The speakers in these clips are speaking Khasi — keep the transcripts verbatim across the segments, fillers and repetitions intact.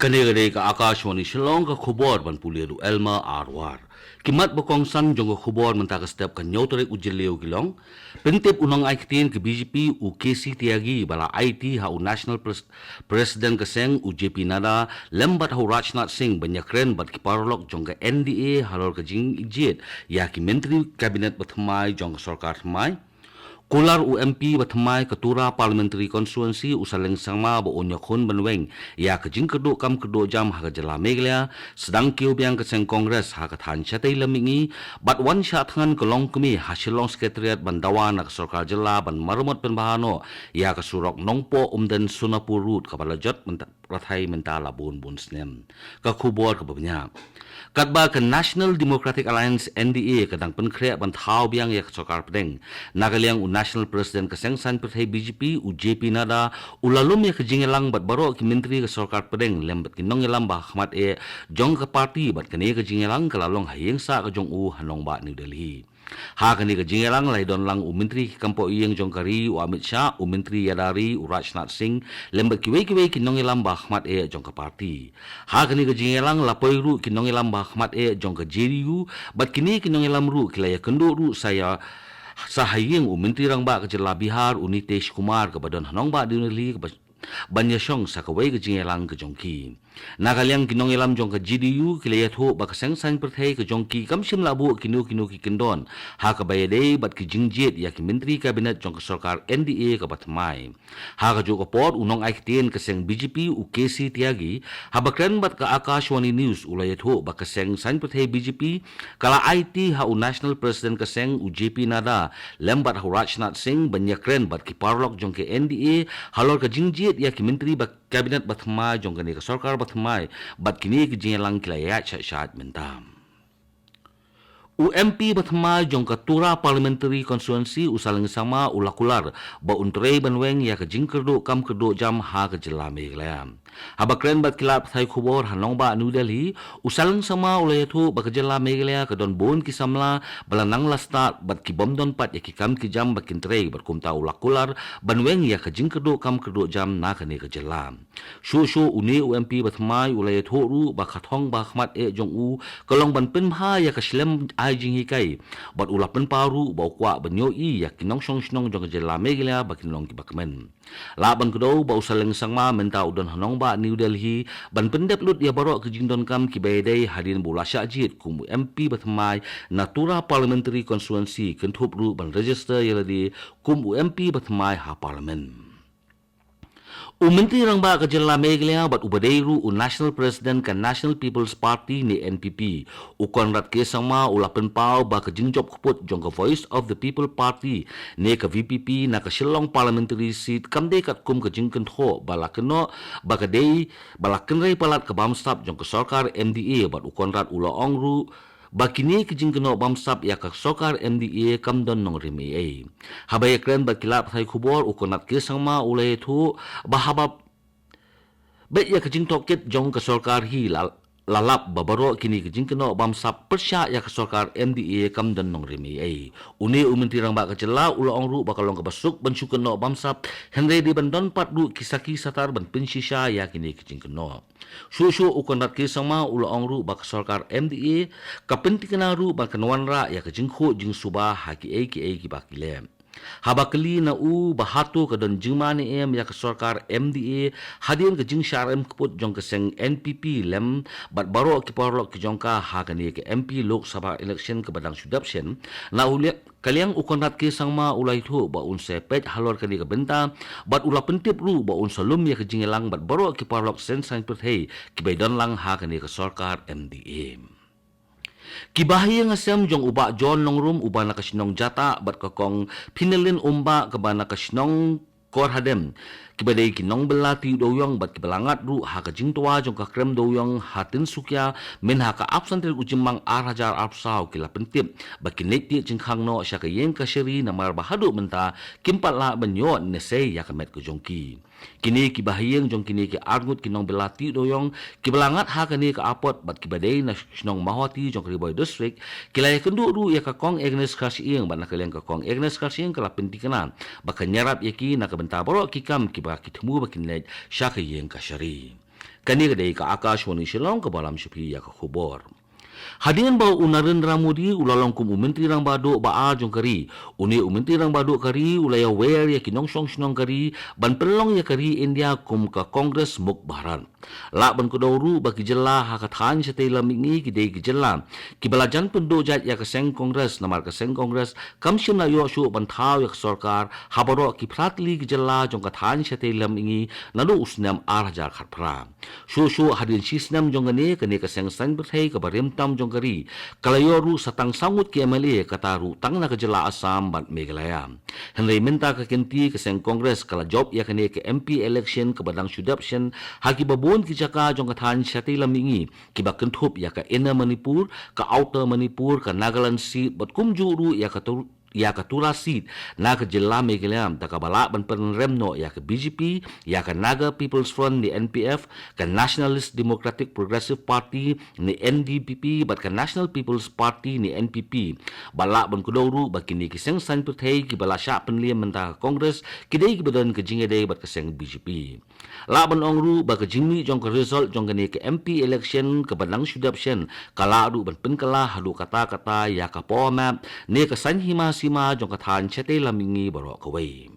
Kane ka dei ka Akashvani Shillong, ka khubor ban pule da u Elma Arwar. Ki mat ba kongsan jong ka khubor mynta ka step ka hynñiew tarik u Jylliew ki long: Pyntip u nongai ktien ka B J P u K C Tyagi ba la aiti ha u National Pres-, President ka seng u J P Nadda lem bad ha u Rajnath Singh ban ïakren bad ki paralok jong ka N D A halor ka jingjied ïa ki myntri kabinet ba thymmai jong ka sorkar thymmai. Kular u M P ba thymmai ka Tura Parliamentary Constituency u Saleng Sangma ba un ïakhun ban weng ïa ka jingkyrduh kam kyrduh jam ha ka jylla Meghalaya, sdang kiew biang ka seng Congress ha ka thaiñ shatei lam mihngi, bad wan shah thngan ka longkmie ha Shillong Secretariat ban dawa na ka sorkar jylla ban maramot pynbha noh ïa ka surok Nongpoh Umden Sonapur Road kaba la jot mynta, la thait mynta la bun bun snem. Ka khubor kaba bniah. Katba ka National Democratic Alliance, N D A, ka dang pynkhreh ban thaw biang ïa ka sorkar pdeng, na ka liang u National President ka seng saiñ pyrthei B J P u J P Nadda u la lum ïa ka jingïalang bad baroh ki myntri ka sorkar pdeng lem bad ki nongïalam ba ha khmat eh jong ka party, bad kane ka jingïalang ka la long ha ïing sah ka jong u ha nongbah New Delhi. Ha kane ka jingïalang la ïadon lang u Myntri ki kam poh ïing jong ka ri u Amit Shah, u Myntri ïada ri u Rajnath Singh, lem bad kiwei kiwei ki nongïalam ba ha khmat eh jong ka party. Ha kane ka jingïalang la poi ruh ki nongïalam ba ha khmat eh jong ka J D U, bad kine ki nongïalam ruh ki la ïakynduh ruh sa ïa, sa ha ïing u Myntri Rangbah ka jylla Bihar u Nitish Kumar kaba don ha nongbah New Delhi kaba ban ïashong sa kawei ka jingïalang ka jong ki. Na ka liang ki nongïalam jong ka J D U ki la ïathuh ba ka seng saiñ pyrthei ka jong ki kam shym la buh kino kino ki kyndon ha kaba ïadei bad ki jingjied ïa ki myntri kabinet jong ka sorkar N D A kaba thymmai. Ha kajuh ka por u nongai ktien ka seng B J P u K C Tyagi haba kren bad ka Akashvani News u la ïathuh ba ka seng saiñ pyrthei B J P ka la aiti ha u National President ka seng u J P Nadda lem bad ha u Rajnath Singh ban ïakren bad ki paralok jong ka N D A halor ka jingjied ïa ki myntri ba kabinet ba thymmai jong kane ka sorkar ba thymmai, bad kine ki jingïalang ki la ïaid shait shait mynta. U M P ba thymmai jong ka Tura Parliamentary Constituency u Saleng Sangma u la kular ba un trei ban weng ïa ka jingkyrduh kam kyrduh jam ha ka jylla Meghalaya. Haba kren bad ki lad pathai khubor ha nongbah New Delhi, u Saleng Sangma u la ïathuh ba ka jylla Meghalaya ka don bun ki samla ba la nang la stad bad ki bym don pat ïa ki kam ki jam ba kin trei, bad kumta u la kular ban weng ïa ka jingkyrduh kam kyrduh jam na kane ka jylla. Shuh shuh une u M P ba thymmai u la ïathuh ruh ba ka thong ba ha khmat eh jong u ka long ban pynbha ïa ka shlem ai jinghikai, bad u la pynpaw ruh ba u kwah ban ïohi ïa ki nongshong shnong jong ka jylla Meghalaya ba kin long kiba kmen. Lah ban kdew ba u Saleng Sangma mynta u don ha nongbah New Delhi ban pyndep lut ïa baroh ki jingdonkam kiba ïadei hadien ba u la shah jied kum u M P ba thymmai na Tura Parliamentary Constituency, kynthup ruh ban register ïa lade kum u M P ba thymmai ha Parliament. U Myntri Rangbah ka jylla Meghalaya bad uba dei ruh u National President ka National People's Party ne N P P, u Conrad K Sangma u la pynpaw ba ka jingjop kput jong ka Voice of the People Party ne ka V P P na ka Shillong Parliamentary Seat kam dei katkum ka jingkynthoh ba la kynnoh ba ka dei ba la kynrei palat ka bamsap jong ka sorkar M D A, bad u Conrad u la ong ruh ba kine ki jingkynnoh bamsap ïa ka sorkar M D A kam don nongrim ei ei. Haba ïakren bad ki lad pathai khubor, u Conrad K Sangma u la ïathuh ba haba beit ïa ka jingtohkit jong ka sorkar hi la, la lap ba baroh kine ki jingkynnoh bamsap pyrshah ïa ka sorkar M D A kam don nongrim ei ei. Une u Myntri Rangbah ka jylla u la ong ruh ba ka long kaba suk ban shu kynnoh bamsap, hynrei dei ban don pat ruh ki sakhi satar ban pynshisha ïa kine ki jingkynnoh. Shuh shuh u Conrad K Sangma u la ong ruh ba ka sorkar M D A ka pyntikna ruh ba kan wanrah ïa ka jingkhuh jingsuba ha kiei kiei kiba ki leh. Haba kylli na u ba hato ka don jingma ne em ïa ka sorkar M D A hadien ka jingshah rem kput jong ka seng N P P lem bad baroh ki paralok ki jong ka ha kane ka M P Lok Sabha election kaba dang shu dep shen, na u liang ka liang u Conrad K Sangma u la ïathuh ba un sa peit halor kane ka bynta, bad u la pyntip ruh ba un sa lum ïa ka jingïalang bad baroh ki paralok seng saiñ pyrthei kiba ïadon lang ha kane ka sorkar M D A. Ki bahaïing hasem jong u Bah John Nongrum uba na ka shnong Jatah bad ka Kong Phinalin Umbah kaba na ka shnong Korhadem, kiba dei ki nongbylla tiew dewïong bad kiba la ngat ruh ha ka jingtwa jong ka krem dewïong ha Tinsukia mynha ka arphew san tarik u Jymmang ar hajar arphew saw, ki la pyntip ba kin leit tied jingkhang noh sha ka ïing kashari namar ba haduh mynta kim pat lah ban ïoh ne sei ïa ka met ka jong ki. Kine ki bahaïing jong kine ki arngut ki nongbylla tiew dewïong kiba la ngat ha kane ka apot bad kiba dei na shnong Mawhati jong ka Ri Bhoi District, ki la ïakynduh ruh ïa ka Kong Agnes Kharshiing, bad na ka liang ka Kong Agnes Kharshiing ka la pyntikna ba kan ïarap ïa ki na ka bynta baroh ki kam kiba ki thmu ba kin leit sha ka ïing kashari. Kane ka dei ka Akashvani Shillong kaba lam sha phi ïa ka khubor. Hadien ba u Narendra Modi u la long kum u Myntri Rangbah Duh ba ar jong ka ri, une u Myntri Rangbah Duh ka ri u la ïawer ïa ki nongshong shnong ka ri ban pynlong ïa ka ri India kum ka Congress Mukt Bharat. Lah ban kdew ruh ba ki jylla ha ka thaiñ shatei lam mihngi ki dei ki jylla kiba la jan pynduh jait ïa ka seng Congress, namar ka seng Congress kam shym la ïoh shuh ban thaw ïa ka sorkar ha baroh ki phra tylli ki jylla jong ka thaiñ shatei lam mihngi naduh u snem ar hajar khatphra. Shuh shuh hadien shi snem jong kane, kane ka seng saiñ pyrthei kaba rim tam jong ka ri ka la ïoh ruh sa tang saw ngut ki M L A, kata ruh tang na ka jylla Assam bad Meghalaya. Hynrei mynta ka kynti ka seng Congress ka la jop ïa kane ka M P election kaba dang shu dep shen ha kiba bun ki jaka jong ka thaiñ shatei lam mihngi, kiba kynthup ïa ka Inner Manipur, ka Outer Manipur, ka Nagaland seat bad kumjuh ruh ïa ka Tur ïa ka Tura seat na ka jylla Meghalaya, da kaba lah ban pynrem noh ïa ka B J P, ïa ka Naga People's Front ne N P F, ka Nationalist Democratic Progressive Party ne N D P P bad ka National People's Party ne N P P. Ba lah ban kdew ruh ba kine ki seng saiñ pyrthei kiba la shah pynliem mynta ka Congress ki dei kiba don ka jingïadei bad ka seng B J P. Lah ban ong ruh ba ka jingmih jong ka result jong kane ka M P election kaba dang shu dep shen ka lah ruh ban pynkylla haduh katta katta ïa ka power map ne ka saiñ hima sima jong ka thaiñ shatei lam mihngi baroh kawei.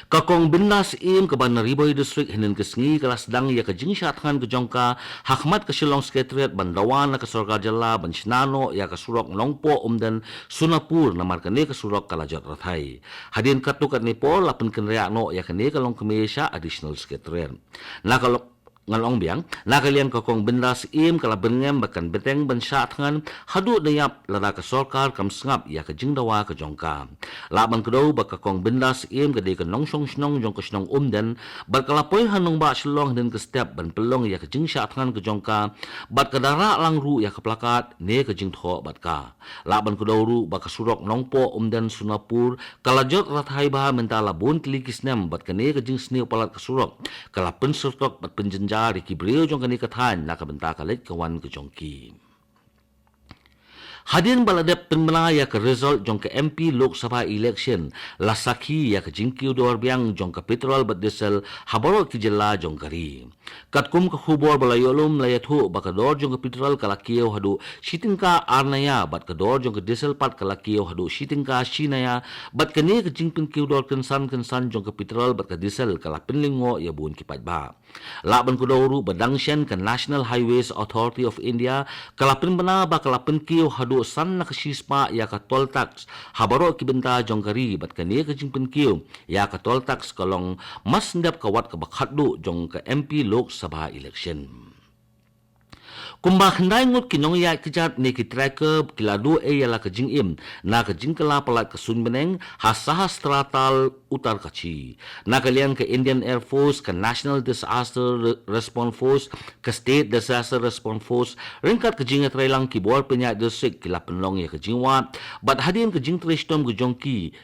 Ka Kong Bindas Syiem kaba na Ri Bhoi District hynnin ka sngi ka la sdang ïa ka jingshah thngan ka jong ka ha khmat ka Shillong Secretariat ban dawa na ka sorkar jylla ban shna noh ïa ka surok Nongpoh Umden Sonapur, namar kane ka surok ka la jot rathai. Hadien katto katne por la pynkynriah noh ïa kane ka longkmie sha Additional Secretariat. Na ka long ngan ong biang, na ka liang ka Kong Bindas Syiem ka la byrngem ba kan bteng ban shah thngan haduh da ïap lada ka sorkar kam sngap ïa ka jingdawa ka jong ka. Lah ban kdew ba ka Kong Bindas Syiem ka dei ka nongshong shnong jong ka shnong Umden bad ka la poi ha nongbah Shillong hynnin ka step ban pynlong ïa ka jingshah thngan ka jong ka bad ka da rah lang ruh ïa ka plakat ne ka jingthoh bad ka. Lah ban kdew ruh ba ka surok Nongpoh Umden Sonapur ka la jot rathai bha mynta la bun tylli ki snem bad kane ka jingsniew palat ka surok ka la pynsyrtok bad pynjynjar ïa ki briew jong kane ka thaiñ na ka bynta ka leit ka wan ka jong ki. Hadien ba la dep pynbna ïa ka result jong ka M P Lok Sabha election, la sakhi ïa ka jingkiew dor biang jong ka petrol bad diesel ha baroh ki jylla jong ka ri. Katkum ka khubor ba la ïoh lum la ïathuh ba ka dor jong ka petrol ka la kiew haduh shi tyngka ar naya bad ka dor jong ka diesel pat ka la kiew haduh shi tyngka shi naya, bad kane ka jingpynkiew dor kynsan kynsan jong ka petrol bad ka diesel ka la pynlyngngoh ïa bun ki paidbah. Lah ban kdew ruh ba dang shen ka National Highways Authority of India ka la pynbna ba ka la pynkiew haduh san na ka shispah ïa ka toll tax ha baroh ki bynta jong ka ri, bad kane ka jingpynkiew ïa ka toll tax ka long mas ndep ka wat kaba khatduh jong ka M P Lok Sabha election. Kumba khyndai ngut ki nongïaid kjat ne ki trekker ki la duh ei ïa la ka jingim na ka jingkylla palat ka suiñ bneng ha Sahastra Tal, Uttarkashi. Na ka liang ka Indian Air Force, ka National Disaster Re-, Response Force, ka State Disaster Response Force, ryngkat ka jingïatreilang ki bor pynïaid district ki la pynlong ïa ka jingwad bad hadien ka jingtrei shitom ka jong ki,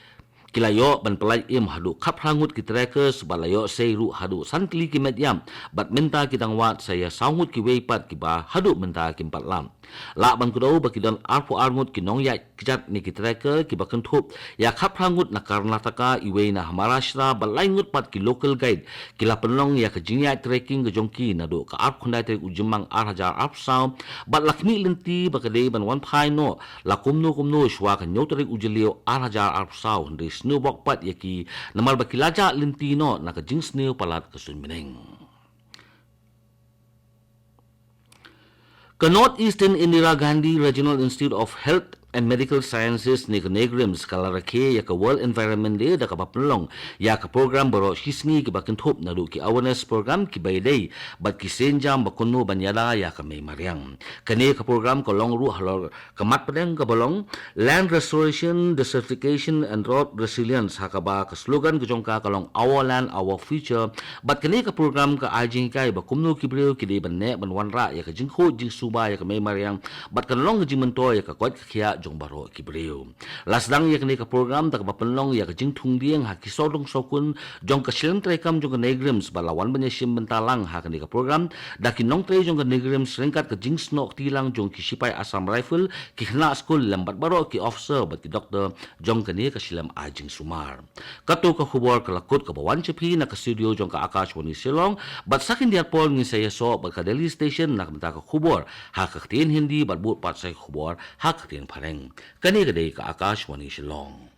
ki la ïoh ban pyllait im haduh khatphra ngut ki trekkers bad la ïoh sei ruh haduh san tylli ki met ïap, bad mynta ki dang wad sa ïa saw ngut kiwei pat kiba haduh mynta kim pat lap. Lah ban kdew ba ki don arphew ar ngut ki nongïaid kjat ne ki trekker kiba kynthup ïa khatphra ngut na Karnataka, iwei na Maharashtra bad lai ngut pat ki local guide ki la pynlong ïa ka jingïaid trekking ka jong ki naduh ka arphew khyndai tarik u Jymmang ar hajar arphew saw, bad la khmih lynti ba ka dei ban wan phai noh la kumno kumno shuwa ka hynñiew tarik u Jylliew ar hajar arphew saw, hynrei sniew bok pat ïa ki namar ba ki la jah lynti noh na ka jingsniew palat ka suiñ bneng. Ka North Eastern Indira Gandhi Regional Institute of Health and Medical Sciences ne ka NEIGRIHMS ka la rakhe ïa ka World Environment Day da kaba pynlong ïa ka program baroh shi sngi kiba kynthup naduh ki awareness program kiba ïadei bad ki sienjam ba kumno ban ïada ïa ka mei mariang. Kane ka program ka long ruh halor ka mat pdeng kaba long Land Restoration, Desertification and Drought Resilience, ha kaba ka slogan ka jong ka ka long Our Land, Our Future. Bad kane ka program ka ai jinghikai ba kumno ki briew ki dei ban neh ban wanrah ïa ka jingkhuid jingsuba ïa ka mei mariang bad kan long ka jingmyntoi ïa ka koit ka khiah jong baroh ki briew. La sdang ïa kane ka program da kaba pynlong ïa ka jingthung dieng ha ki sawdong sawkun jong ka shlem treikam jong ka NEIGRIHMS bad la wan ban ïashim bynta lang ha kane ka program da ki nongtrei jong ka NEIGRIHMS ryngkat ka jingsnoh kti lang jong ki shipai Assam Rifle, ki khynnah skul lem bad baroh ki officer bad ki doktor jong kane ka shlem ai jingsumar. Kato ka khubor ka la kut kaba wan sha phi na ka studio jong ka Akashvani Shillong, bad sa khyndiat por ngin sa ïasoh bad ka Delhi Station na ka bynta ka khubor ha ka ktien Hindi bad bud pat sa ka khubor ha ka ktien Phareng. Kane ka dei ka Akashvani Shillong.